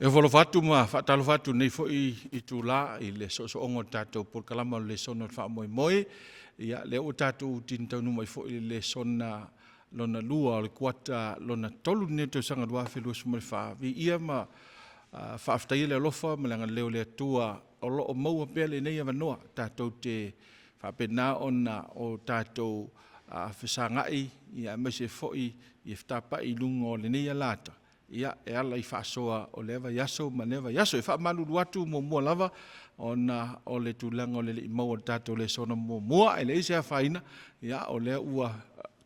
E ofo alofa atu ma faatalofa atu i lenei foi itula i le soosooga o le tatou polokalama o le Lesona o le Faamoemoe. Ia, lea ua tatou tini taunuu mai foi i le lesona lona lua o le kuata lona tolu lenei o le tausaga 2024. Viia ma faafetaia le alofa ma le agalelei o le Atua o lo o maua pea lenei avanoa tatou te faapena ona o tatou fesagai aemaise foi ia fetapai i luga o lenei alaata ia, e ala i faasoa o lea vaiaso ma lea vaiaso. E faamalulu atu muamua lava ona o le tulaga o le le i maua o le tatou lesona muamua, ae leai se afaina, ia, o lea ua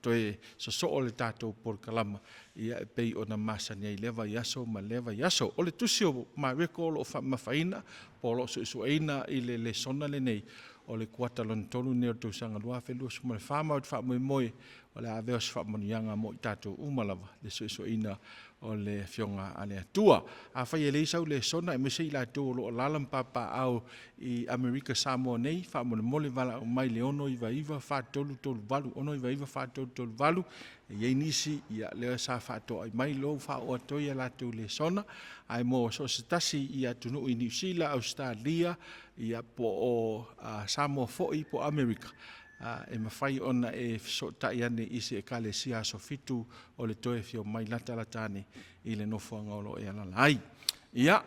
toe sosoo le tatou polokalama ia e pei ona masani ai i lea vaiaso ma lea vaiaso. O le tusi o Mareko o lo o faamamafaina po o lo o suesueina i le lesona lenei o le kuata lona tolu lenei o le tausaga 2024, ma ou te faamoemoe o le a avea o se faamanuiaga mo i tatou uma lava le suesueina o le Afioga a le Atua. Afai e leai sau lesona aemaise i latou o lo o alaala ma papaaao i Amerika Samoa nei, faamolemole valaau mai i le 699 4338, 699 4338. E i ai nisi ia lea sa faatoai mai lea ua faaoo atu ai a latou lesona, ae mo so o se tasi i atunuu i Niu Sila, Ausetalia, ia po o Samoa foi po o Amerika, e mafai ona e fesootai ane i se Ekalesia Aso Fitu o le toe afio mai latalata ane i le nofoaga o lo o e alaala ai. Ia,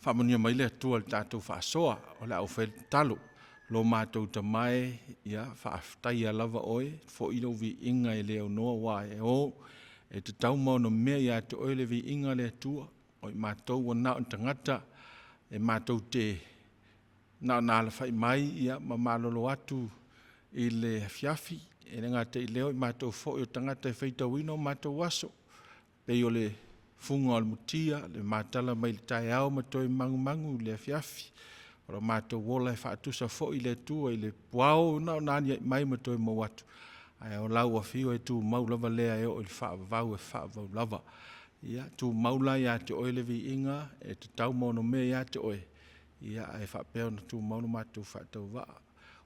faamanuia mai le Atua i le tatou faasoa. O le a ou faia le tatalo. Lo matou Tama e, ia, faafetaia lava Oe, foi lou viiga e le aunoa aua e o e tatau ma onomea ia te Oe le viiga le Atua. O i matou ua na o ni tagata e matou te na ona alafai mai ia ma malolo atu i le afiafi, e le gata i lea o i matou foi o tagata e faitauina o matou aso, pei o le fuga o le mutia, le matala mai le taeao ma toe magumagu i le afiafi. O lo matou ola e faatusa foi le Atua i le puao na ona aliae mai ma toe maua atu, ae o lau afio e tumau lava lea e oo i le faavavau e faavavau lava. Ia tumau la ia te Oe le viiga e tatau ma onomea ia te Oe, ia ae faapea ona tumau lo matou faatauvaa.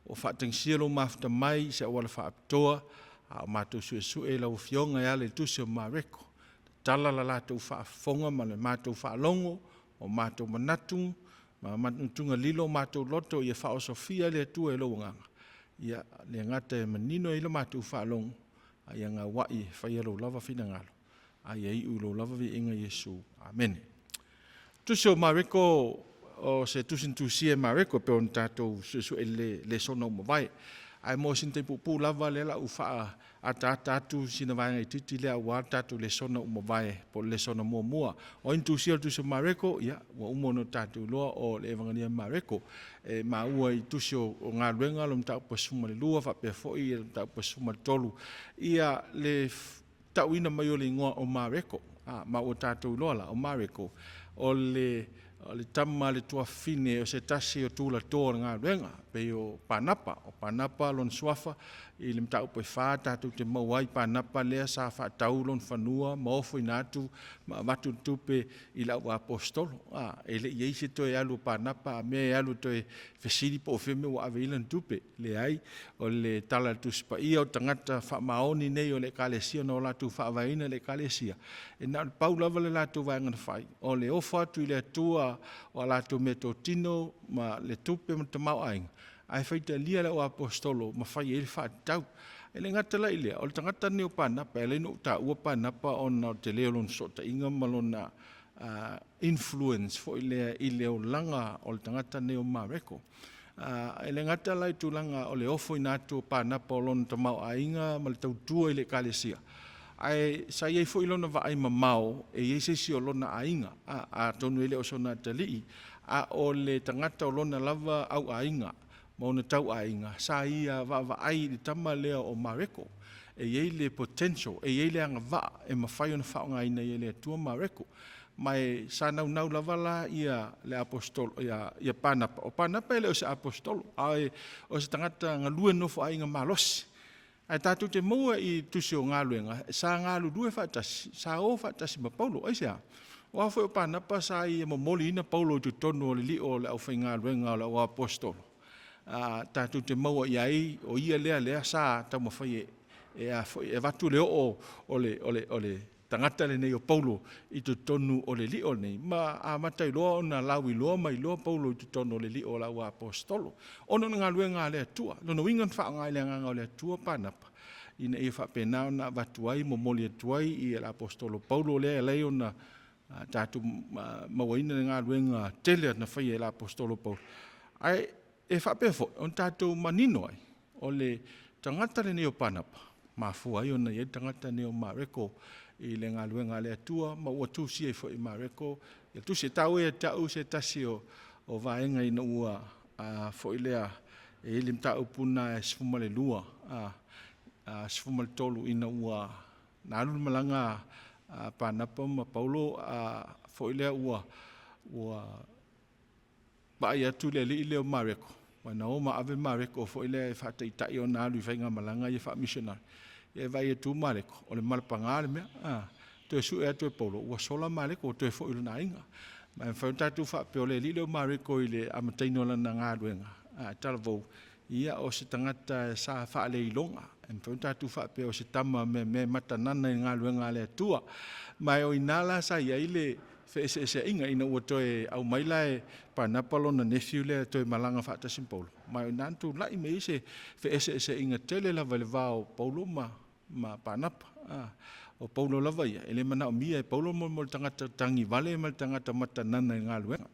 Ua faatagisia lou mafuta mai i se auala faapitoa a o matou suesue i lau Afioga e ala i le Tusi o Mareko. Tatala la latou faafofoga ma le matou faalogo, o matou manatu ma manatunatuga lilo o matou loto ia faaosofia e le Atua i lou Agaga, ia le gata e manino ai la matou faalogo, a ia gauai e faia lou lava finagalo, a ia iu i lou lava viiga Iesu. Amene. Tusi o Mareko o se tusi na tusia e Mareko e pei ona tatou suesue i le lesona ua mavae. Ae mo sina taimi puupuu lava lea o le a ou faaataata atu sina vaega itiiti lea aua le tatou lesona ua mavae po o le lesona muamua. O ai na tusia le tusi o Mareko? Ia, ua uma ona tatou iloa o le Evangeli a Mareko. E maua i tusi o Galuega le mataupu e 12 faapea foi le mataupu e 13 ia le tauina mai o le igoa o Mareko. Ma ua tatou iloa la, o Mareko, o le tama a le tuafafine o se tasi o tulatoa o le galuega, pei o Panapa. O Panapa lona suafa i le mataupu e 4 tatou te maua ai Panapa lea sa faatau lona fanua ma ofoina atu ma avatu le tupe i le auaposeitolo. E le i i ai se toe alu o Panapa a mea e alu e toe fesili po o fea le mea ua ave i ai lana tupe. Leai, o le tala a le Tusi Paia, o tagata faamaoni nei o le Ekalesia na o latou faavaeina le Ekalesia, e na o le pau lava le latou vaega na fai, o le ofo atu i le Atua o a latou meatotino ma le tupe ma le tamaoaiga, ae faitalia le auaposeitolo ma fai ai le faatatau. E le gata la i lea, o le tagata lenei o Panapa, e ala ai ona ou taua Panapa ona o le tele o lona fesootaiga ma lona influence foi lea i le olaga o le tagata lenei o Mareko. E le gata la i tulaga o le ofoina atu o Panapa o lona tamaoaiga ma le tautua i le Ekalesia, ae sa i ai foi lona vaai mamao e i ai se isi o lona aiga, atonu e le o sona atalii, a o le tagata o lona lava auaiga ma ona tauaiga sa ia vaavaai i le tama lea o Mareko. E i ai le potential, e i ai le agavaa e mafai ona faaaogaina ai e le Atua Mareko. Ma e sa naunau lava la ia le aposetolo ia ia Panapa. O Panapa e le o se aposetolo, ae o se tagata galue nofoaiga malosi. Ae tatou te maua i tusi o galuega, sa galulue faatasi, sa o faatasi ma Paulo. Aisea? Aua foi o Panapa sa ia momoliina Paulo i totonu o le lio o le aufaigaluega o le auaposeitolo. Tatou te maua i ai o ia lea lea sa taumafai e, e, a foi, e avatu le oo o le, o le, o le tagata lenei o Paulo i totonu o le lio lenei, ma amata ai loa ona lauiloa mai loa Paulo i totonu o le lio o le auaposeitolo, ona o le galuega a le Atua. Lona uiga na faaaoga e le Agaga o le Atua Panapa ina ia faapena ona avatu ai, momoli atu ai i le aposetolo Paulo lea e ala ai ona tatou mauaina le galuega tele na faia e le aposetolo Paulo. Ae e faapea foi ona tatou manino ai, o le tagata lenei o Panapa, mafua ai ona i ai le tagata lenei o Mareko i le galuega a le Atua, ma ua tusia ai foi e Mareko le tusi. E taua ia te au se tasi o vaega ina ua foi lea e i ai le mataupu lena e 12, 13 ina ua na alu le malaga a Panapa ma Paulo foi lea ua vaai atu le alii lea o Mareko, aua na o ma ave Mareko foi lea e faataitai ona alu i faigamalaga ia faa-missionary. Ia e vaai atu Mareko, o le malapaga le mea. Toe sue atu e Paulo, ua sola Mareko ua toe foi i lona aiga. Ma e mafai ona tatou faapea o le alii lea o Mareko i le amataina o lana galuega, talavou, ia o se tagata sa faaleiloga. E mafai ona tatou faapea o se tama meamea matanana i le galuega a le Atua. Ma o i ina la sa i ai le feeseeseaiga ina ua toe aumai la e Panapa lona nephew lea e toe malaga faatasi ma Paulo. Ma o i ina na tulai mai ai se feeseeseaiga tele lava i le va o Paulo ma Panapa. O Paulo lava ia, e le manaomia e Paulo mo le tagata tagivale ma le tagata matanana i le galuega.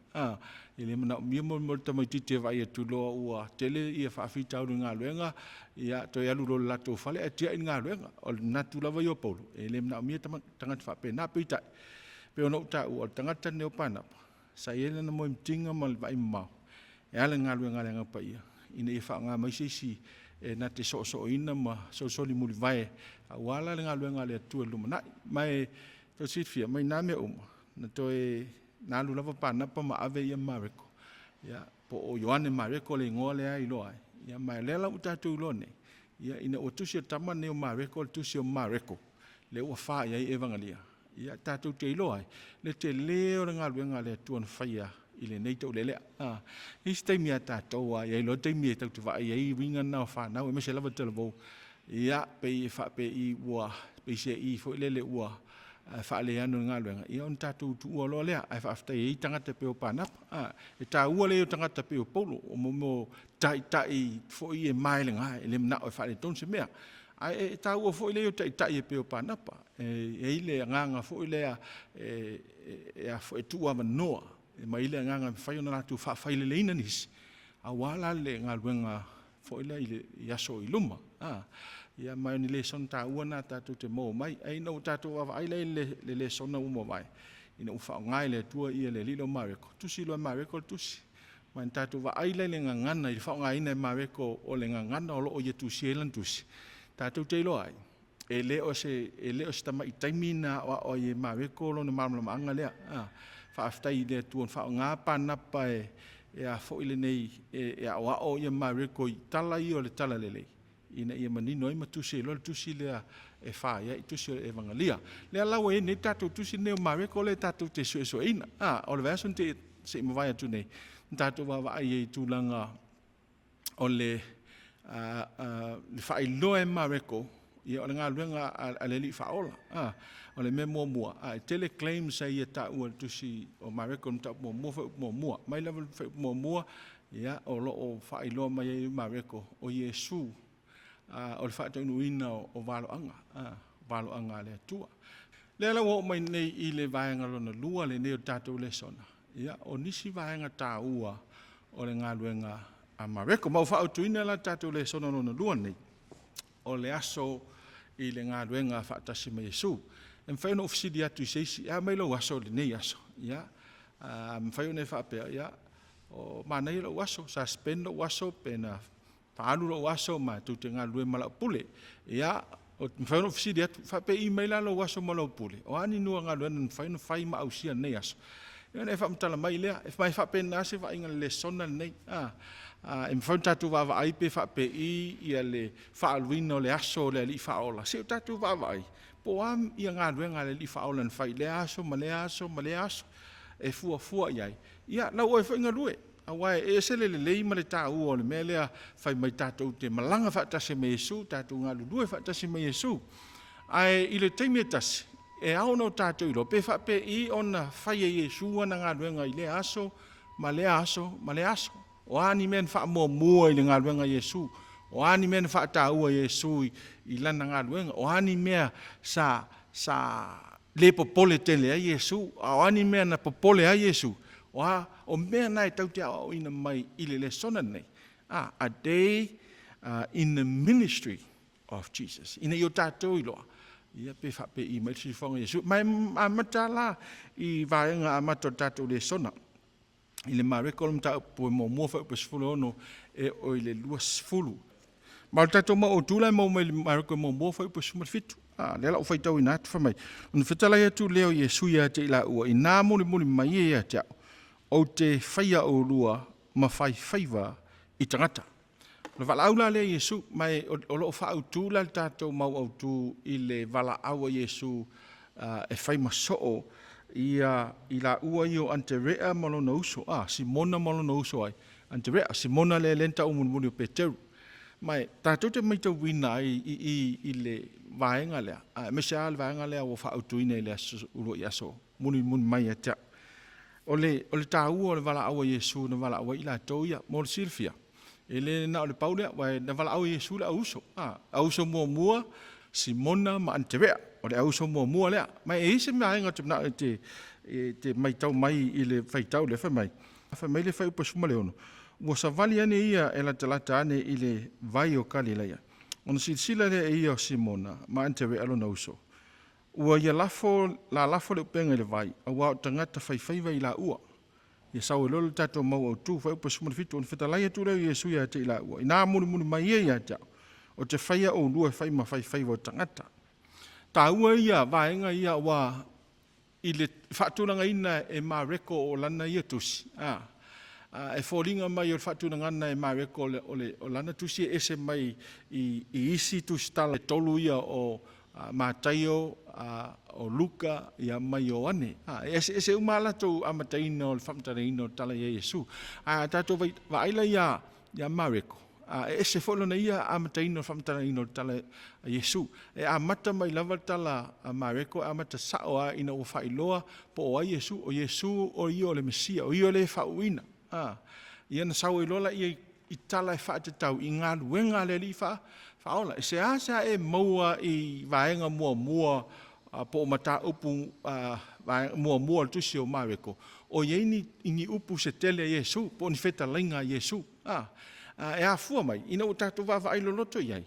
E le manaomia mo le tamaitiiti e vaai atu loa ua tele ia faafitauli i le galuega, ia toe alu loa i le latou fale ae tiai le galuega. O le manatu lava ia o Paulo, e le manaomia tagata faapena. Peitai, pei ona ou taua, o le tagata lenei o Panapa, sa i ai lana moemitiga ma le vaaimamao e ala i le galuega a le Agaga Paia, ina ia faaaoga mai se isi e na te soosooina ma solisoli mulivae aua la le galuega a le Atua i le lumanai. Ma e tou te silafia, mai na mea uma, na toe na alu lava Panapa ma ave ia Mareko, ia, po o Ioane Mareko le igoa lea e iloa ai. Ia ma o lea la ua tatou iloa nei, ia ina ua tusi e le tama lenei o Mareko le tusi o Mareko, lea ua fa i ai Evagalia, ia tatou te iloa ai le tele o le galuega a le Atua na faia i lenei taulelea. I isi taimi a tatou a i ai loa taimi e tatou te vaai ai i uiga na o fanau, aemaise lava talavou, ia pei e faapei ua pei se i foi lele ua faaleano i le galuega, ia ona tatou tuua loa lea, ae faafetai e i ai tagata e pei o Panapa. E taua le i ai o tagata e pei o Paulo, o mo o taitai foi e maelega, e le manao e faaletonu se mea. Ae e taua foi le i ai o taitai e pei o Panapa. E i ai le agaga foi lea e tuuavanoa ma i ai le agaga e mafai ona latou faafaileleina nisi, aua la le galuega foi lea i aso i luma. Ia ma o ni lesona taua na tatou te maua mai. Ae ina ua tatou vaavaai la i le lesona ua mavae, ina ua faaaoga e le Atua le alii lea o Mareko, tusi loa e Mareko le tusi. Ma ina tatou vaai la i le gagana i le faaaogaina e Mareko o le gagana o lo o ia tusia ai lana tusi, tatou te iloa ai, e le o se, e le o se tamai taimi na aoao ai e Mareko lona malamalamaaga lea. Faafetai i le Atua na faaaoga Panapa e, e a foi lenei, e aoao ia Mareko i tala ia o le Talalelei, ina ia manino ai ma tusi ai loa le tusi lea e fa i ai tusi o le Evagalia. Lea la ua i ai nei le tatou tusi lenei o Mareko lea tatou te suesueina. O le vaiaso na se i mavae atu nei, na tatou vaavaai ai i tulaga o le faailoa e Mareko ia o le galuega a le Alii Faaola. O le mea muamua, e tele claims a ia taua i le tusi o Mareko, le mataupu muamua, fuaiupu muamua. Mai lava i le fuaiupu muamua, ia, o lo o faailoa mai ai e Mareko, o Iesu o le faataunuuina o valoaga, valoaga a le Atua. Lea la ua oo mai nei i le vaega lona lua lenei o le tatou lesona, ia, o nisi vaega taua o le galuega a Mareko. Ma ua faautuina la le tatou lesona lona lua lenei, o le aso i le galuega faatasi ma Iesu. E mafai ona ou fesili atu i se isi, e a mai lou aso i lenei aso? Ia, a mafai ona e faapea, ia, o manaia lou aso, sa spend lou aso pe na faaalu lou aso ma tou te galulue ma lau pule. Ia, mafai ona ou fesili atu, faapei mai la lou aso ma lau pule? O a ni nua galuega na mafai ona fai ma ausia i lenei aso? Ia ona e faamatala mai lea, e mai faapena se vaaiga i le lesona lenei. E mafai ona tatou vaavaai pe faapei ia le faaaluina o le aso o le Alii Faaola. Se i o tatou vaavaai, po o a ia galuega a le Alii Faaola na fai i lea aso ma lea aso ma lea aso e fuafua i ai. Ia, lau oe foi galue, aua e ese le lelei ma le taua o le mea lea fai mai tatou te malaga faatasi ma Iesu, tatou galulue faatasi ma Iesu. Ae i le taimi e tasi, E ao ona o tatou iloa pe faapei ona fai e Iesu ana galuega i lea aso ma lea aso ma lea aso. O a ni mea na faamuamua i le galuega a Iesu? O a ni mea na faataua e Iesu i lana galuega? O a ni mea sa sa le popole tele ai Iesu? A o a ni mea na popole ai Iesu? O a o mea na e tatou te aoaoina mai i le lesona lenei? A day in the ministry of Jesus. Ina ia o tatou iloa, ia pe faapei mai le siufofoga o Iesu. Ma e amata la i vaega amata o le tatou lesona. I le Mareko le mataupu e muamua fuaiupu e 16 e oo i le 20. Ma o le tatou mau autu la e maua mai le Mareko e muamua fuaiupu e 17. A, lea la ua faitauina atu fai mai, ona fetalai atu lea o Iesu ia te i laua, inā mulimuli mai ia ia te au, ou te faia oulua ma faifaiva i tagata. O le valaau la lea a Iesu, ma e o lo o faaautu la le tatou mau autu i le valaau a Iesu e fai ma soo ia i laua ia o Aterea ma lona uso, a, Simona ma lona uso ai, Aterea, Simona lea lea na tau mulimuli o Peteru. Ma e tatou te matauina ai i i i le vaega lea, aemaise lava le vaega lea ua faaautuina i le aso uluai aso mulimuli mai ia te au. O le, o le taua o le valaau a Iesu na valaau ai i latou ia. Mo le silafia, e le na o le pau lea, aua na valaau e Iesu le auuso. A, auuso muamua, Simona ma Aterea. O le auuso muamua lea. Ma e i ai se vaega ou te manao e te, e te matau mai i le faitau lea fai mai. Fai mai le fuaiupu 16, Ua savali ane ia e latalata ane i le vai o Kalilaia, ona silasila lea e ia o Simona ma Aterea lona uso. Ua ia lafo, lalafo le upega i le vai, aua o tagata faifaiva i laua. Ia sau ai loa le tatou mau autu, fuaiupu 17, ona fetalai atu lea o Iesu ia te i laua, inā mulimuli mai ia ia te au, ou te faia oulua e fai ma faifaiva o tagata. Taua ia vaega ia aua i le faatulagaina e Mareko o lana ia tusi, a, e foliga mai o le faatulagaga e Mareko o le, o le, o lana tusi e ese mai i, i isi tusitala e tolu ia o Mataio, o Luka, ia ma Ioane. A, e eseese uma lava latou amataina o le faamatalaina o le tala ia Iesu. A tatou vaai la ia, ia Mareko, a, e ese foi lona ia amataina o le faamatalaina o le tala a Iesu. E amata mai lava le tala a Mareko, e amata sao lava ina ua faailoa po o ai Iesu. O Iesu o ia o le Mesia, o ia o le faauuina. A, ia na sau ai loa lea i tala e faatatau i galuega a le Alii faaola. E seasea e maua i vaega muamua po o mataupu muamua o le tusi o Mareko, o i ai ni, ni upu se tele a Iesu, po o ni fetalaiga a Iesu. A, e afua mai ina ua tatou vaavaai loloto i ai,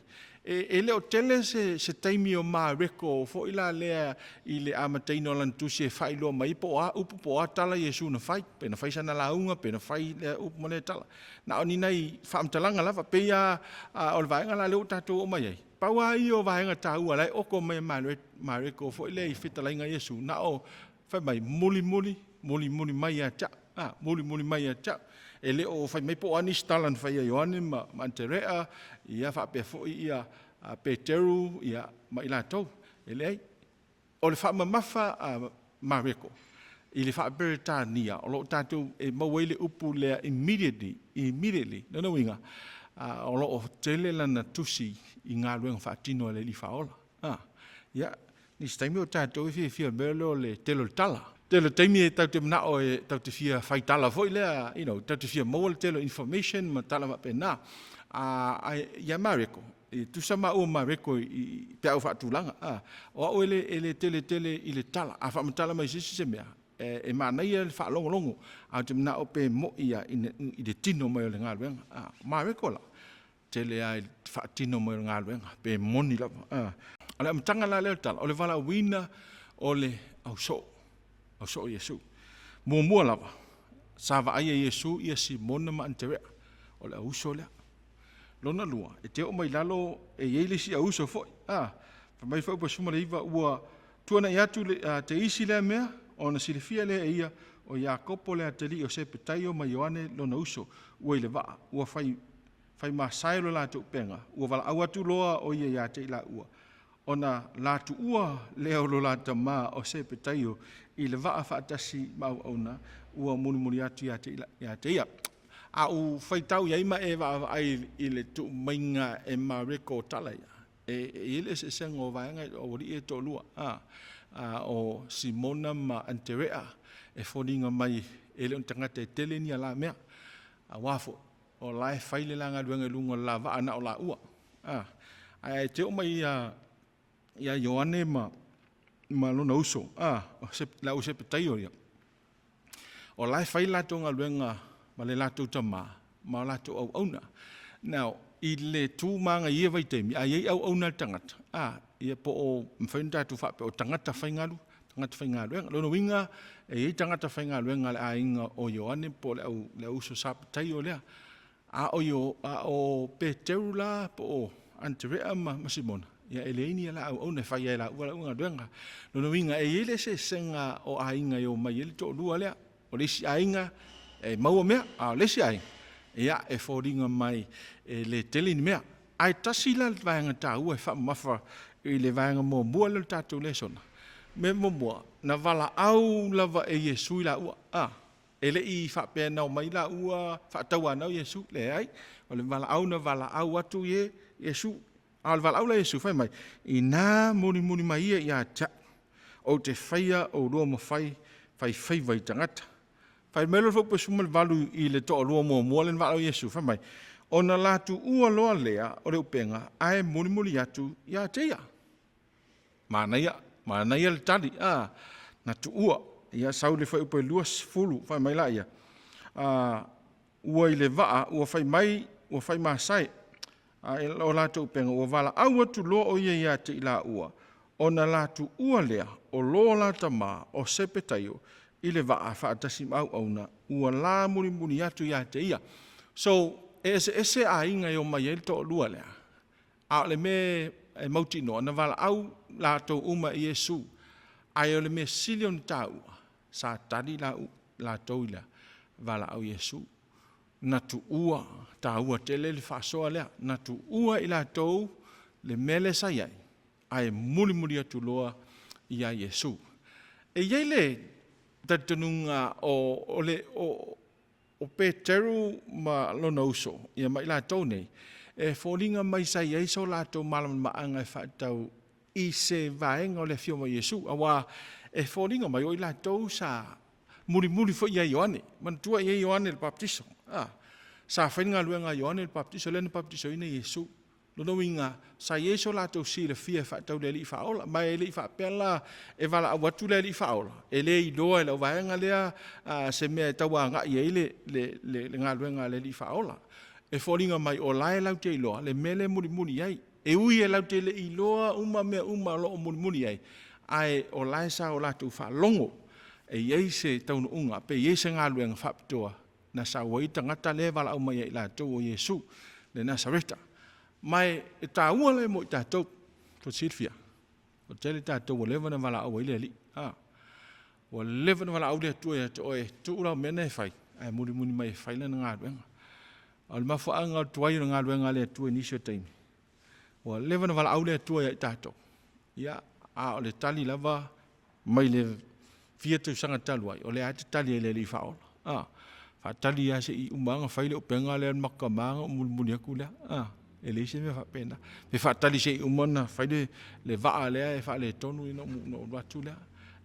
e le o tele se taimi o Mareko foi la lea i le amataina o lana tusi e faailoa mai po o a upu po o a tala Iesu na fai, pe na fai sana lauga, pe na fai lea upu ma lea tala. Na o ni nai faamatalaga lava, pei lava o le vaega la lea ua tatou oo mai ai. Pau lava ia o vaega taua la e oko mai e Mareko foi lea i fetalaiga a Iesu, na o fai mai, mulimuli, mulimuli mai ia te au. A, mulimuli mai ia te au. E le o fai mai po o a nisi tala na fai a Ioane ma Aterea, ia faapea foi ia Peteru ia, ma i latou. E leai. O le faamamafa a Mareko i le faa-Peretania, o lo o tatou e maua ai le upu lea immediately, immediately. Lona uiga, o lo o tele lana tusi i galuega faatino a le Alii Faaola. A, ia, nisi taimi o tatou e fiafia i le mea lea o le tele o le tala. Tele o taimi e tatou te manao e tatou te fia faitala foi lea, you know, tatou te fia maua le tele o information ma tala faapena. Ae ia Mareko, e tusa maua ma Mareko i peau faatulaga. A, o au e le, e le tele tele i le tala. A faamatala mai se isi se mea, e manaia le faalogologo, ae ou te manao pe moi ia i le tino mai o le galuega. A, o Mareko la, tele lava i le faatino mai o le galuega, pe moni lava. A, o le amataga la lea o le tala, o le valaauina o le ausoo, ausoo o Iesu. Muamua lava, sa vaaia e Iesu ia Simona ma Aterea, o le auuso lea. Lona lua, e te oo mai lalo e i ai le isi auuso foi. A, fai mai fuaiupu 19, ua tuanai atu le, te isi lea mea, ona silafia lea e ia, o Iakopo le atalii o Sepetaio ma Ioane lona uso, ua i le vaa, ua fai, fai masae lo latou upega, ua valaau atu loa o ia ia te i laua, ona la tuua lea o lo la tama o Sepetaio i le vaa faatasi ma auauna, ua mulimuli atu ia te, ia te ia. A ou faitau i ai ma e vaavaai i le tuumaiga e Mareko o tala ia, e i ai le eseesega o vaega o alii ia e toalua. A. o Simona ma Aneterea e foliga mai e le o ni tagata e tele ni ala mea. Aua foi, o la e fai le la galuega i luga o le la vaa na o laua. Ae e te oo mai ia Ioane ma lona uso, le au Sepetaio ia, o la e fai le latou galuega ma le latou tama ma o latou auauna. Now, i le tu ma aga i ia vaitaimi, a i ai auauna a le tagata, ia po o mafai ona tatou faapea o tagata faigalu, tagata faigaluega. O lona uiga, e i ai tagata faigaluega a le aiga o Ioane po o le au uso Sapetaio lea. A o Peteru la po o Aneterea ma Simona, ia e leai ni ala auauna e fai lava e laua laua galuega. O lona uiga, e i ai le eseesega o aiga e omai ai le toalua lea. O le isi aiga e maua mea, a o le isi aiga, ia e foliga mai e le tele ni mea. Ae tasi la le vaega taua e faamamafa i le vaega muamua lea o le tatou lesona, mea muamua, na valaau lava e Iesu i laua. E le i faapea na omai laua faatauanau Iesu, leai. O le valaau na valaau atu Iesu. A o le valaau la a Iesu, fai mai, Ina mulimuli mai ia ia te au, ou te faia oulua ma faifaiva i tagata. Fai mai loa le fuaiupu 18 i le toalua muamua lea na valaau e Iesu, fai mai, Ona la tuua loa lea o le upega ae mulimuli atu ia te ia. Manaia, manaia le tali, a, na tuua. Ia sau le fuaiupu e 20, fai mai laia, a, ua i le vaa, ua fai mai, ua fai masae, a o latou upega, ua valaau atu loa o ia ia te i laua, ona la tuua lea o lo la tama o Sepetaio i le vaa faatasi ma auauna, ua la mulimuli atu ia te ia. So, e eseese aiga e omai ai le toalua lea, A o le mea e mautinoa, na valaau latou uma e Iesu, ae o le mea sili ona taua, sa tali latou i le valaau a Iesu. Na tuua, taua tele le faasoa lea, na tuua e i latou le mea lea sa i ai, ae mulimuli atu loa ia Iesu. E i ai le talitonuga o, o le, o, O Peteru ma lona uso, ia ma i latou nei, e foliga mai sa i ai so latou malamalamaaga e faatatau i se vaega o le afio mai o Iesu, aua e foliga mai o i latou sa mulimuli foi ia Ioane. Manatua e i ai Ioane le Papatiso, a, sa fai le galuega a Ioane le Papatiso lea na papatisoina Iesu. Lona uiga, sa i ai so latou silafia e faatatau i le Alii Faaola. Ma e le i faapea la e valaau atu le Alii Faaola, e le iloa e le auvaega lea se mea e tau agai i ai le, le, le, le galuega a le Alii Faaola. E foliga mai o la e latou te iloa le mea lea e mulimuli i ai. E ui e latou te le i iloa uma mea uma o lo o mulimuli i ai, ae o la e sa o latou faalogo e i ai se taunuuga pe i ai se galuega faapitoa na sau ai le tagata lea e valaau mai ia i latou o Iesu le Nasareta. Ma e taua lea mo i tatou, tou te silafia, ua tele tatou ua leva ona valaau ai le Alii. A, ua leva ona valaau le Atua ia te oe, tuu lau mea na e fai, ae mulimuli mai e fai Lana galuega. O le mafuaaga o le tuai o le galuega a le Atua i nisi o taimi, ua leva ona valaau le Atua ia i tatou, ia, a o le tali lava mai le fia tausaga talu ai, o lea lava e te tali ai i le Alii Faaola. A, faatali lava se i uma ona fai le upega lea a le matou tama ona ou mulimuli atu lea. A, e leai se mea faapena. Pe faatali se i uma ona fai le, le vaa lea e faaletonu ona ou alu atu lea.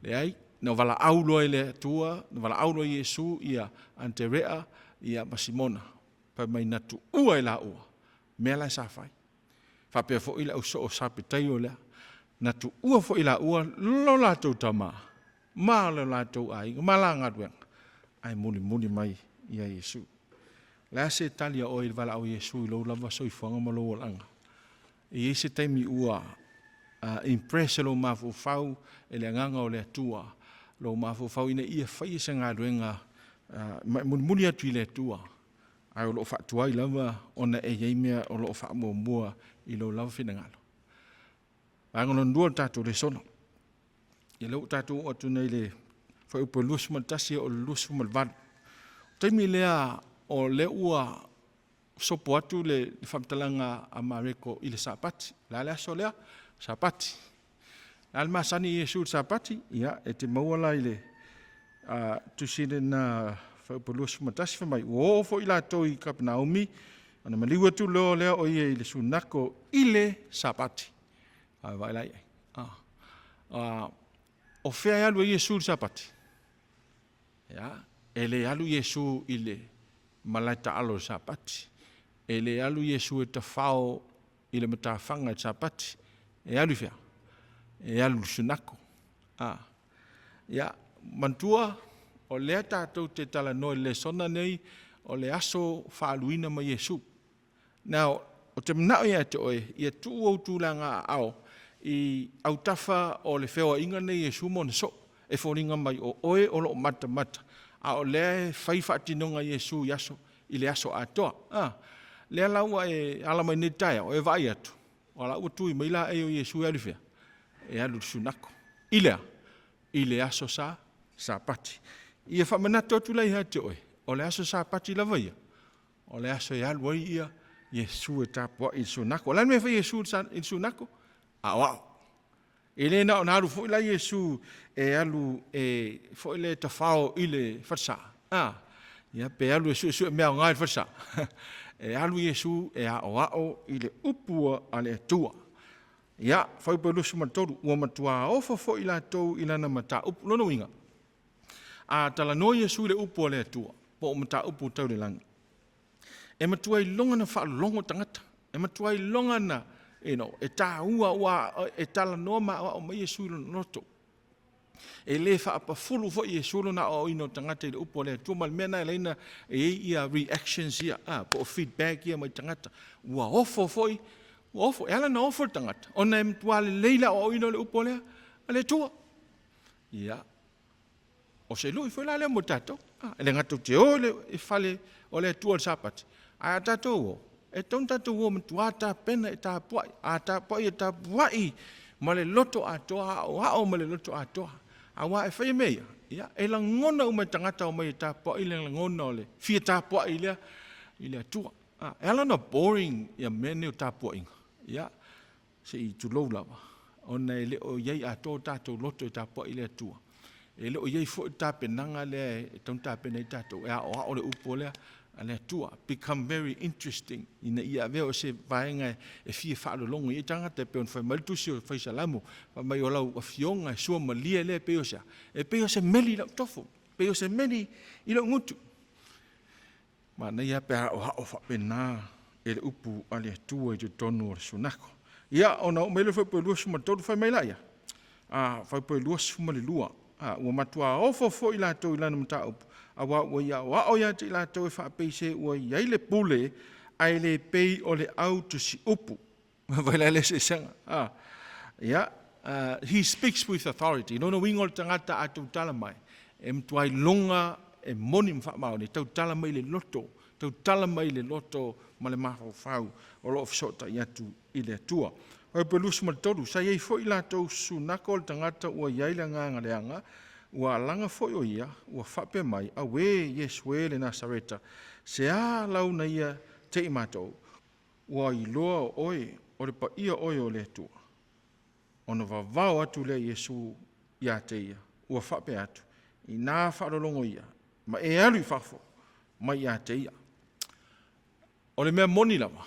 Leai, na valaau loa e le Atua, na valaau loa e Iesu ia Aneterea ia ma Simona, fai mai na tuua e laua mea la sa fai. Faapea foi le ausoo Sapetaio lea, na tuua foi e laua lo latou tama ma lo latou aiga ma la galuega, ae mulimuli mai ia Iesu. O le a se tali a oe i le valaau a Iesu i lou lava soifuaga ma lou olaga? E i ai se taimi ua impress e lou mafaufau e le Agaga o le Atua lou mafaufau ina ia faia se galuega ma e mulimuli atu i le Atua, ae o lo o faatuai lava ona e i ai mea o lo o faamuamua i lou lava finagalo. Vaega lona lua o le tatou lesona. Ia lea ua tatou oo atu nei i le fuaiupu e 21 e oo i le 28. O le taimi lea o lea ua sopo atu le faamatalaga a Mareko i le Sapati. O le a le aso lea? Sapati. O le a le masani i Iesu i le Sapati? Ia, e te maua la i le tusi lena fuaiupu 21 fai mai, ua oo foi latou i Kapenaumi, ona maliu atu loa lea o ia i le sunako i le Sapati. A vaai la i ai. O fea e alu ai Iesu i le Sapati? Ia, e le alu Iesu i le malae taalo i le Sapati. E le alu Iesu e tafao i le matafaga i le Sapati. E alu i fea? E alu i le sunako. A. Ia, manatua, o lea tatou te talanoa i le lesona nei, o le aso faaaluina ma Iesu. Now, ou te manao ia te oe, ia tuu ou tulaga aao i autafa o le feoaiga nei Iesu ma ona soo, e foliga mai o oe o lo o matamata, a o lea e fai faatinoga Iesu i aso, i le aso atoa. A, lea la ua e ala mai nei le taeao, e vaai atu, o la ua tui mai laei o Iesu e alu i fea? E alu i le sunako. I le a? I le aso sa, Sapati. Ia faamanatu atu la ia te oe, o le aso Sapati lava ia, O le aso e alu ai ia Iesu e tapuai i le sunako. O le a le mea e fai Iesu i le sunako? Aoao. E le na ona alu foi la Iesu e alu e foi le tafao i le falesa. A, ia pe alu e suesue mea aoga i le falesa. E alu Iesu e aoao i le upu a le Atua. Ia, fuaiupu e 23, ua matua ofo foi latou i lana mataupu. Lona uiga, A talanoa Iesu i le upu a le Atua, po o mataupu tau le lagi, e matua iloga na faalogo tagata, e matua iloga na, you know, e taua ua e talanoa ma aoao mai Iesu i lona loto. E le faapafulu foi Iesu lona aoaoina o tagata i le upu a le Atua, ma le mea na e laina e i ai ia reactions ia, ah, po o feedback ia mai tagata. Ua ofo foi, ua ofo. E ala na ofo le tagata, ona e matua lelei le aoaoina o le upu a le, a le Atua. Ia, o se lui foi la lea mo tatou. Ah, e le gata te o i le fale o le Atua o le Sapati, ae a tatou o, e tatau ona tatou o matua tapena e tapuai. A tapuai e tapuai ma le loto atoa, aoao ma le loto atoa. Aua e faia mea ia, ia, e lagona uma e tagata o mai e tapuai le lagona o le fia tapuai lea i le Atua. Ah, e ala ona boring ia mea nei o tapuaiga. Ia, se i tulou lava, ona e le o i ai atoa o tatou loto e tapuai i le Atua. E le o i ai foi le tapenaga lea e tatau ona tapena ai tatou, e aoao le upu lea a le Atua. Become very interesting, ina ia avea o se vaega e fia faalologo i ai tagata, e pei ona fai mai le tusi o Faisalamo, fai mai o lau afioga e suamalie lea e pei o se a? E pei o se meli i lau tofu, e pei o se meli i lou gutu. Manaia pe aoao faapena e le upu a le Atua i totonu o le sunako. Ia, ona oo mai lea fuaiupu e 23, fai mai laia, a, fuaiupu e 22, a, ua matua ofo foi latou i lana mataupu, auā ua ia aoao ia te i latou e faapei se ua i ai le pule, ae le pei o le au tusiupu. Vai la le eseesega. A, ia, he speaks with authority. Lona uiga o le tagata a tautala mai, e matua iloga e moni ma faamaoni, e tautala mai le loto, tautala mai le loto ma le mafaufau o lo o fesootai atu i le Atua. O Epe 23, sa i ai foi latou sunako o le tagata ua i ai le agaga leaga, ua alaga foi o ia, ua faapea mai, Auē, Iesu e le Nasareta, se a lau na ia te i matou? Ua iloa o oe, o le paia oe o le Atua. Ona vavao atu lea Iesu ia te ia, ua faapea atu, Inā faalologo ia, ma e alu i fafo mai ia te ia. O le mea moni lava,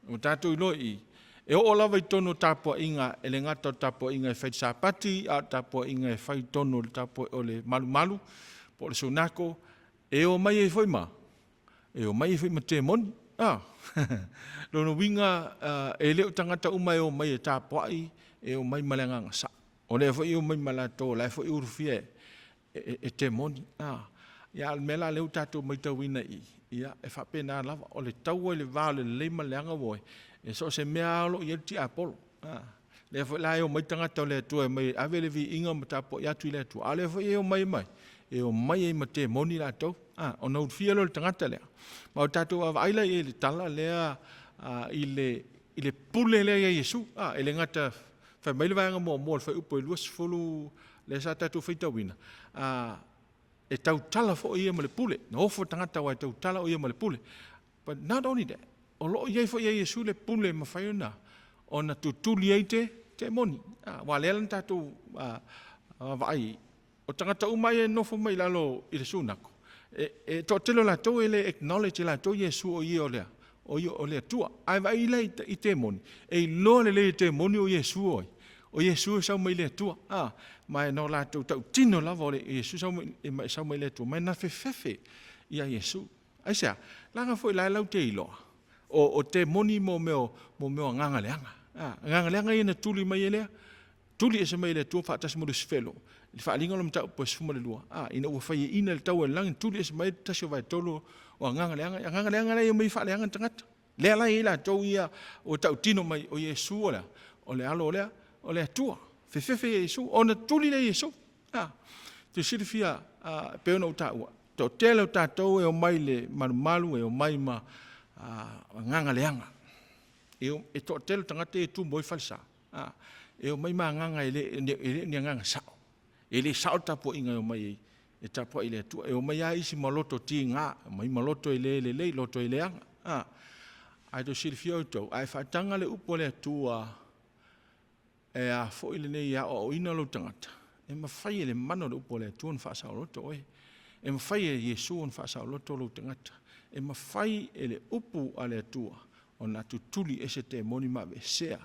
ua tatou iloa i i, e oo lava i totonu o tapuaiga, e le gata o le tapuaiga e fai i le Sapati, a o le tapuaiga e fai i totonu o le tapuai, o le malumalu, po o le sunako, e omai ai foi ma, e omai ai foi ma temoni. A! Lona uiga, e le o tagata uma e omai e tapuai, e omai ma le agaga sao. O lea foi e omai ma latou o la e foi e ulufia e, e, e temoni. A! Ia, a o le mea la lea ua tatou matauina i i, ia, e faapena lava. O le taua i le va o le lelei ma le leaga ua e so o se mea lava o lo o i ai le tiapolo. A! Lea foi la e omai tagata o le Atua e omai e ave le viiga ma tapuai atu i le Atua, a o lea foi e omai mai, e omai ai ma temoni latou. A, ona ulufia lea o le tagata lea. Ma o tatou vaavaai la i ai i le tala lea a, i le, i le pule lea ia Iesu. A, e le gata fai mai le vaega muamua o le fuaiupu e 20 lea sa tatou faitauina, a, e tautala foi ia ma le pule. Na ofo le tagata aua e tautala o ia ma le pule. But not only that, o lo o i ai foi ia Iesu le pule e mafai ona ona tutuli ai te temoni. Aua lea la na tatou vaai, o tagata uma ia e nofo mai i lalo i le sunako, e, e toatele o latou e le acknowledge e latou Iesu o ia o le o ia o le Atua. Ae vaai la i, i temoni, e iloa lelei e temoni o Iesu o ai. O Iesu e sau mai le Atua. A, ma e na o latou tautino lava o le Iesu sau mai, e sau mai le Atua, ma e na fefefe ia Iesu. Aisea? Leaga foi la e latou te iloa, o temoni mo mea o agaga leaga. A, agaga leaga ia na tuli mai e lea, tuli ese mai e le Atua faatasi ma Lusifelo, i le faaaliga o le mataupu e 12, a, ina ua faiaina i le taua i le lagi, na tuli ese mai ai le tasi o vaetolu o agaga leaga. Agaga leaga la e omai e faaleaga tagata. Lea la e i ai latou ia ua tautino mai o Iesu o le a? O le Alo o le a? O le Atua. Fefefe ia Iesu, ona tuli lea e Iesu. A, te silafia e pei ona ou taua, toatele o tatou e omai i le malumalu, e omai ma agaga leaga. E toatele o tagata ia e tumu ai falesa, e omai ma agaga e le o ni agaga sao. E le sao le tapuaiga e omai ai e tapuai i le Atua. E omai lava isi ma loto tiga, omai ma loto e le lelei, loto e leaga. Ae tou te silafia outou, a e faataga le upu a le Atua e a foi lenei e aoaoina lou tagata, e mafai e le mana o le upu a le Atua ona faasaoloto oe. E mafai e Iesu ona faasaoloto lou tagata. E mafai e le upu a le Atua ona tutuli ese temoni ma aveesea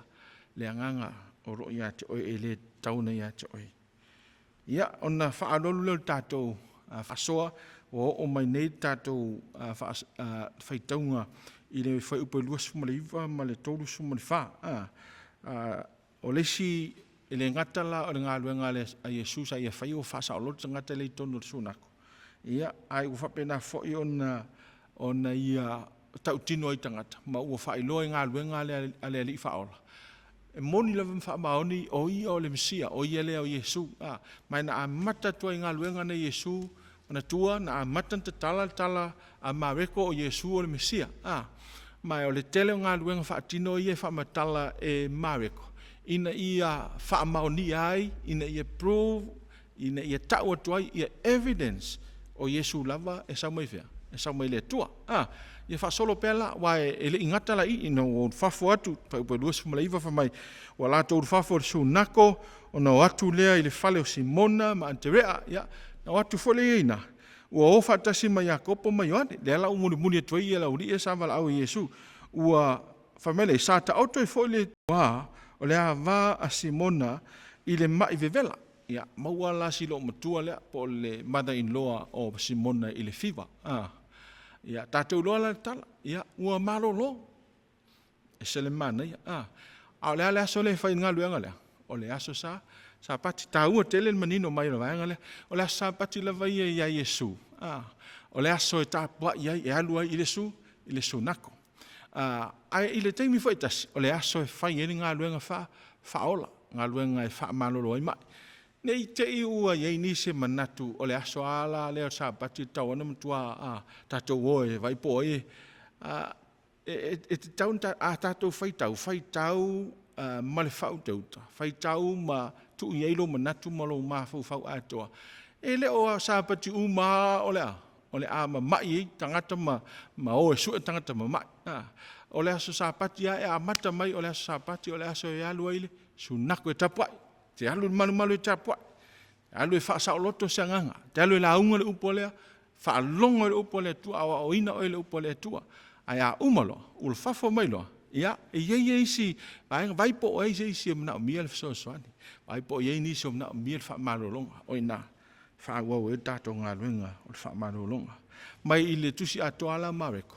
le agaga o lo o ia te oe e le tatau ona ia te oe. Ia, ona faaaloalo lea o le tatou faasoa, ua oo mai nei le tatou faitauga i le fuaiupu e 29 ma le 34. O le isi, e le gata la o le galuega a Iesu sa ia faia ua faasaoloto tagata lea i totonu o le sunago, ia, ae ua faapena foi ona ia tautino ai i tagata, ma ua faailoa i galuega a le Alii Faaola, e moni lava ma faamaoni o ia o le Mesia, o ia lea o Iesu. Ma na amata atu ai i galuega nei a Iesu, manatua na amata ona tatala le tala a Mareko o Iesu o le Mesia. Ma o le tele o galuega faatino ia e faamatala e Mareko, ina ia faamaonia ai, ina ia prove, ina ia tau atu ai ia evidence o Iesu lava e sau mai fea? E sau mai le Atua. Ia faasolo pea la, aua e le i gata la i i, ina ua ulufafo atu, fuaiupu e 29 fai mai, ua latou ulufafo i le sunako, ona o atu lea i le fale o Simona ma Aterea, ia, na o atu foi lea i ai i ina, ua o faatasi ma Iakopo ma Ioane. Lea la ua mulimuli atu ai le aualii ia sa valaau e Iesu. Ua fai mai lea, sa taoto ai foi le tua o le ava a Simona i le mai vevela. Ia, maua la si loomatua lea, po o le mother-in-law o Simona i le fiva. Ia, tatou iloa la le tala, ia, ua malolo. Ese le manaia. A o le a le aso lea e fai ai le galuega lea? O le aso sa Sapati. Taua tele le manino mai o le vaega lea. O le aso Sapati lava ia ia Iesu. O le aso e tapuai ai, e alu ai i le su, i le sunako. Ae i le taimi foi e tasi, o le aso e fai ai le galuega faaola, galuega e faamalolo ai mai. Ne i te i ua i ai nisi e manatu o le aso lava la lea o le Sapati e tatau lava ona matua tatou o e vaai po o ai e tatau ona a tatou faitau, faitau ma le faautauta, faitau ma tuu i ai lou manatu ma lou mafaufau atoa. E le o Sapati uma lava o le a? O le a mamai ai tagata ma o e sue tagata mamai. O le aso Sapati lava e amata mai o le aso Sapati o le aso e alu ai le sunaku e tapuai. Te alu i le malumalu e tapuai. Te alu e faasaoloto se agaga. Te alu e lauga le upu a le faalogo i le upu a le Atua, aoaoina oe i le upu a le Atua. Ae a uma loa, ulufafo mai loa, ia, e i ai isi vaega, vai po o ai se isi e manaomia le fesoasoani, vai po o i ai nisi o manaomia le faamalologa, o i ina e faaauau ai le tatou galuega o le faamalologa. Mai i le tusi atoa lava la Mareko,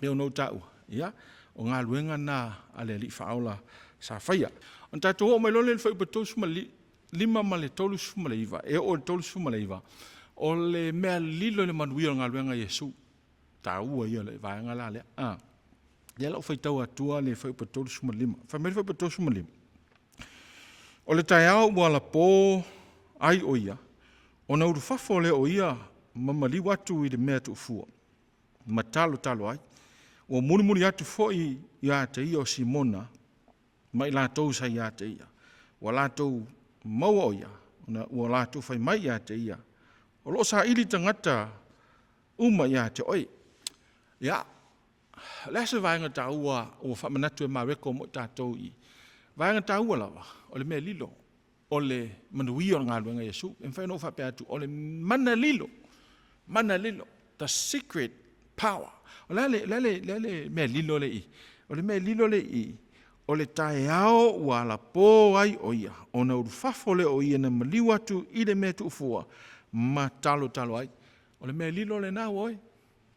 pei ona ou taua, ia, o galuega na a le Alii Faaola sa faia. Ona tatou oo mai loa lea i le fuaiupu 35 ma le 39, e oo i le 39, o le mea lilo i le manuia o le galuega a Iesu. Taua ia o le vaega la lea. Lea la ua faitau atua le fuaiupu 35. Fai mai le fuaiupu 35, O le taeao ua alapo ai o ia, ona ulufafo lea o ia ma maliu atu i le mea tuufua, ma talotalo ai. Ua mulimuli atu foi ia te ia o Simona ma i latou sa ia te ia. Ua latou maua o ia, ona ua latou fai mai ia te ia, O lo o saili tagata uma ia te oe. Ia, o le a se vaega taua ua faamanatu e Mareko mo i tatou i? Vaega taua lava, o le mea lilo, o le manuia o le galuega a Iesu. E mafai ona ou faapea atu, o le mana lilo, mana lilo, the secret power. O le a le, le, le, le mea lilo le i? O le mea lilo le i, O le taeao ua alapō ai o ia, ona ulufafo lea o ia na maliu atu i le mea tuufua ma talotalo ai. O le mea lilo lena ua oe.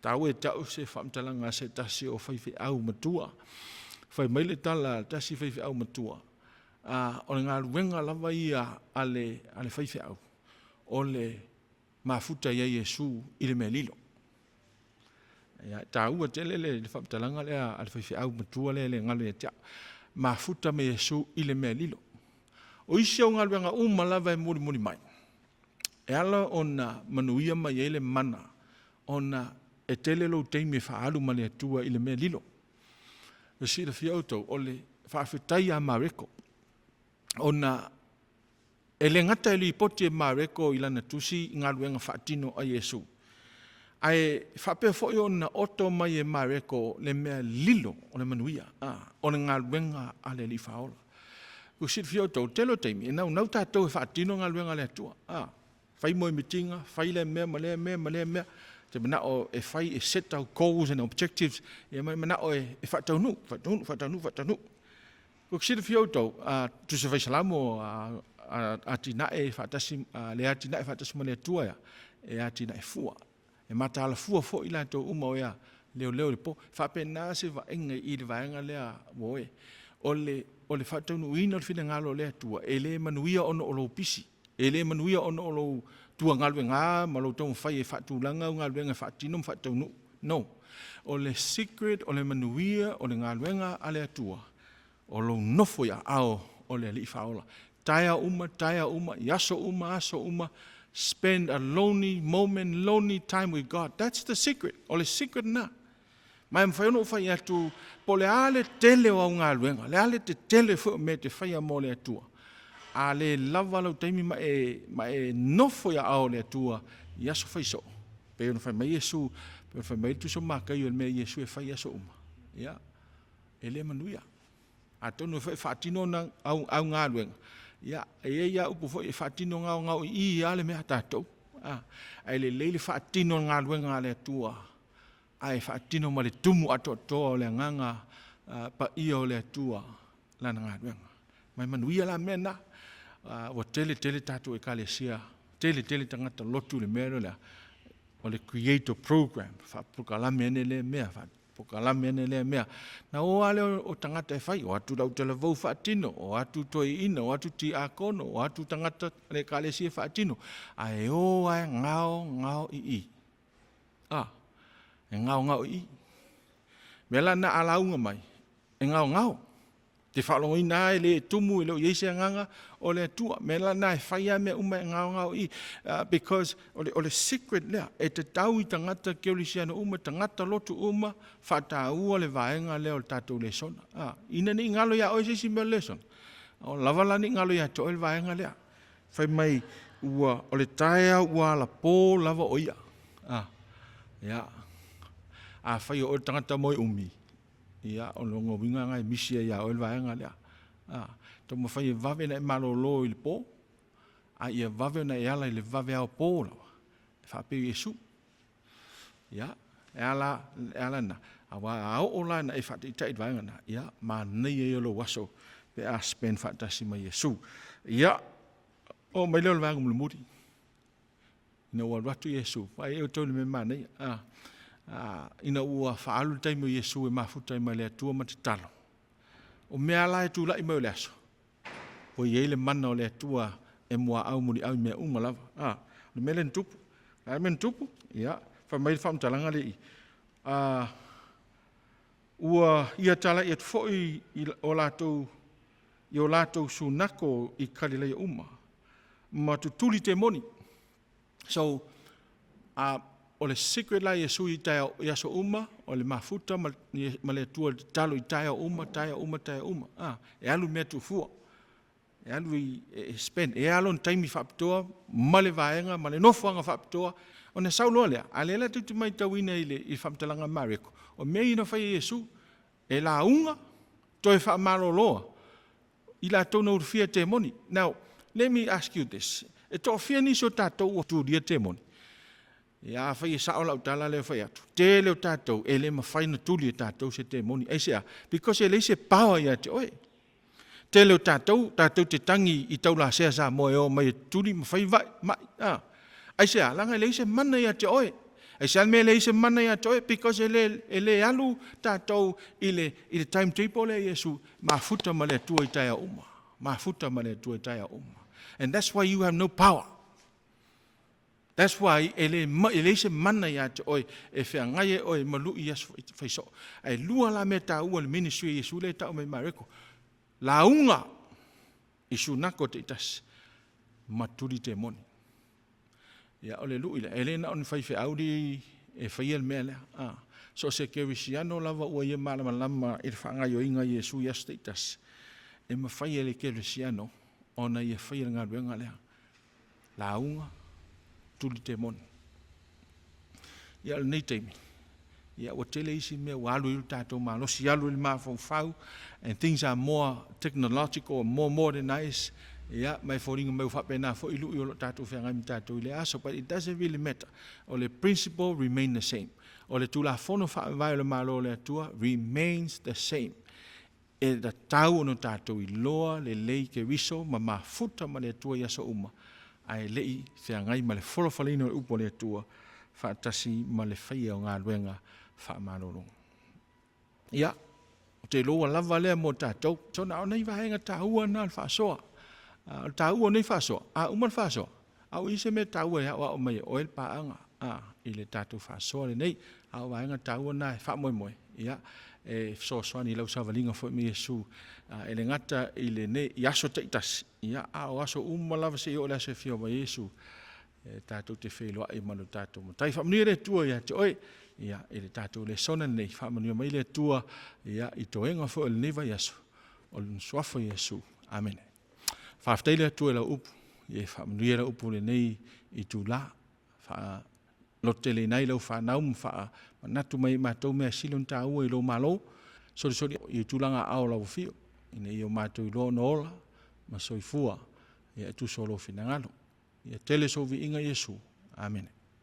Taua e tau se faamatalaga a se tasi o faifeau matua. Fai mai le tala a tasi faifeau matua, a, o le galuega lava ia a le, a le faifeau, o le mafuta ia Iesu i le mea lilo. Ia, e taua tele le, le faamatalaga lea a le faifeau matua lea e le galo ia te au. Mafuta ma Iesu i le mea lilo. O isi au galuega uma lava e mulimuli mai, e ala ona manuia mai ai le mana, ona e tele lou taimi e faaalu ma le Atua i le mea lilo. E silafia outou, o le faafetai ia Mareko, ona e le gata e lipoti e Mareko i lana tusi i galuega faatino a Iesu, ae faapea foi ona oto mai e Mareko le mea lilo o le manuia, a, o le galuega a le Alii Faaola. Ua silafia outou, tele o taimi, e naunau tatou e faatino galuega a le Atua. A, fai moemitiga, fai lea mea ma lea mea ma lea mea. Te manao e fai e set our goals and objectives, ia ma e manao e, e faataunuu, faataunuu, faataunuu, faataunuu. Ua silafia outou, a tusa fai salamo a, a atinae faatasi, a, le atinae faatasi ma le Atua ia, e atinae fua. E mataala fua foi latou uma o ea leoleo i le po. Faapena se vaaiga i le vaega lea ua oe. O le, o le faataunuuina o le finagalo o le Atua, e le manuia ona o lou pisi. E le manuia ona o lou tuagaluega ma lou taumafai e faatulaga au galuega e faatino ma faataunuu. No. O le secret o le manuia o le galuega a le Atua, o lou nofo i aao o le Alii Faaola. Taeao uma, taeao uma, i aso uma, aso uma, spend a lonely moment, lonely time with God. That's the secret. O le secret na. Ma e mafai ona ou fai atu, po o le a le tele o au galuega, le a le tetele foi o mea e te faia mo le Atua, a le lava lau taimi ma e, ma e nofo i aao o le Atua i aso fai soo, pei ona fai mai Iesu, pei ona fai mai le Tusi o Mataio i le mea Iesu e fai i aso uma, ia, e le manuia. Atonu foi e faatino ona au, au galuega, ia, e i ai lava upu foi e faatino gaogao i i lava le mea a tatou. A, ae lelei le faatino o le galuega a le Atua, ae faatino ma le tumu atoatoa o le agaga paia o le Atua lana galuega. Mai manuia la mea na. Ua tele tele tatou ekalesia, tele tele tagata lotu le mea lea o le creator program, faapolokalame ane lea mea, faapolokalame ane lea mea. Na o lava lea o tagata e fai, o atu lau talavou faatino, o atu toeaina, o atu tiakono, o atu tagata le ekalesia faatino, ae o lava e gao gao i i. A, e gaogao i i. Mea la na a lauga mai, e gaogao. Te faalogoina lava e le tumu, e le o i ai se agaga o le Atua. Mea la na e fai lava mea uma e gaogao i i. Because o le, o le secret lea, e tatau i tagata kerisiano uma, tagata lotu uma, faataua le vaega lea o le tatou lesona. Ina ne i galo ia oe se isi mea o le lesona, o lava la ne i galo ia te oe le vaega lea. Fai mai, ua, o le taeao ua alapō lava o ia. A, ia. Afai o oe le tagata moe umi, ia, o lona uiga lena e misi ai ia oe le vaega lea. A, taumafai e vave ona e malolo i le pō, a ia vave ona e ala i le vave ao pō lava, e faapea Iesu. Ia, e ala, e ala na, aua a oo la na e faataitai i le vaega na, ia, manaia ia o lou aso pe a spend faatasi ma Iesu. Ia, oo mai lea o le vaega mulimuli. Ina ua alu atu Iesu, vaai outou i le mea manaia. A, a, ina ua faaalu le taimi o Iesu e mafuta ai ma le Atua ma tatalo. O mea la e tulai mai o le aso, ua i ai le mana o le Atua e muaau muliau i mea uma lava. A, o le mea lea na tupu. O le a le mea na tupu? Ia, fai mai le faamatalaga lea i i. A, ua ia talai atu foi i o latou i o latou sunako i Kalilaia uma, ma tutuli temoni. So, o le secret la Iesu i taeao i aso uma, o le mafuta ma, ma le Atua i le tatalo i taeao uma, taeao uma, taeao uma. Ah, e alu mea tuufua. E alu i, e spend. E alo ni taimi faapitoa ma le vaega ma le nofoaga faapitoa. Ona sau loa lea, a lea la tou te matauina i le, i le faamatalaga a Mareko, o mea ia na fai e Iesu, e lauga, toe faamaloloa i latou na ulufia temoni. Now, let me ask you this. E toafia nisi o tatou ua tulia temoni? Ia, afai e sao lau tala lea e fai atu, tele o tatou e le mafai ona tuli e tatou se temoni. Aisea? Because e leai se power ia te oe. Tele o tatou, tatou te tagi i taulasea Samoa e o mai e tuli ma fai vai, mai. A. Aisea? Leaga e leai se mana ia te oe. Aisea le mea e leai se mana ia te oe? Because e le, e le alu tatou i le, i le timetable lea a Iesu, mafuta ma le Atua i taeao uma. Mafuta ma le Atua i taeao uma. And that's why you have no power. That's why e le, e leai se mana ia te oe e feagai ai oe ma lui i aso faisoo. Ae lua la mea taua i le ministry a Iesu lea e tau mai Mareko. Lauga i sunako taitasi ma tuli temoni. Ia, o le lui lea, e le na o ni faifeau li e faia le mea lea. Ah, so o se kerisiano lava ua ia malamalama i le faagaoioiga a Iesu i aso taitasi, e mafai e le kerisiano ona ia faia le galuega lea. Lauga, tuli temoni. Ia, o lenei taimi, ia, ua tele isi mea ua alu i le tatou malosi, alu i le mafaufau, and things are more technological, more modernized, ia, ma e foliga mai ua faapena foi lui o lo o tatou feagai ma tatou i le aso, but it doesn't really matter. O le principle remain the same. O le Tulafono Faavae o le Malo o le Atua remains the same. E tatau ona tatou iloa lelei Keriso ma mafuta ma le Atua i aso uma, ae le i feagai ma le folafolaina o le Upu a le Atua faatasi ma le faia o galuega faamalolo. Ia, ou te iloa ua lava lea mo tatou. So na o nai vaega taua na o le faasoa. O le taua o nei faasoa, a uma le faasoa, a ua i ai se mea taua e aoao mai e oe le paaga a, i le tatou faasoa lenei. A o vaega taua na e faamoemoe, ia, e fesoasoani i lau savaliga foi ma Iesu, e le gata i lenei, i aso taitasi, ia, a o aso uma lava seia oo i le aso e afio mai ai Iesu, e tatou te feiloai ma lo tatou Matai. Faamanuia le Atua ia te oe, ia, i le tatou lesona lenei. Faamanuia mai le Atua, ia, i toega foi o lenei vaiaso, o le suafa o Iesu. Amene. Faafetai le Atua i lau upu, ia e faamanuia lau upu i lenei itula. Faalototeleina ai lau fanau ma faamanatu mai e matou mea sili ona taua i lou Malo. Solisoli i tulaga aao o lau afio, ina ia o matou iloa ona ola ma soifua, ia e tusa o lou finagalo. Ia tele sou viiga Iesu. Amene.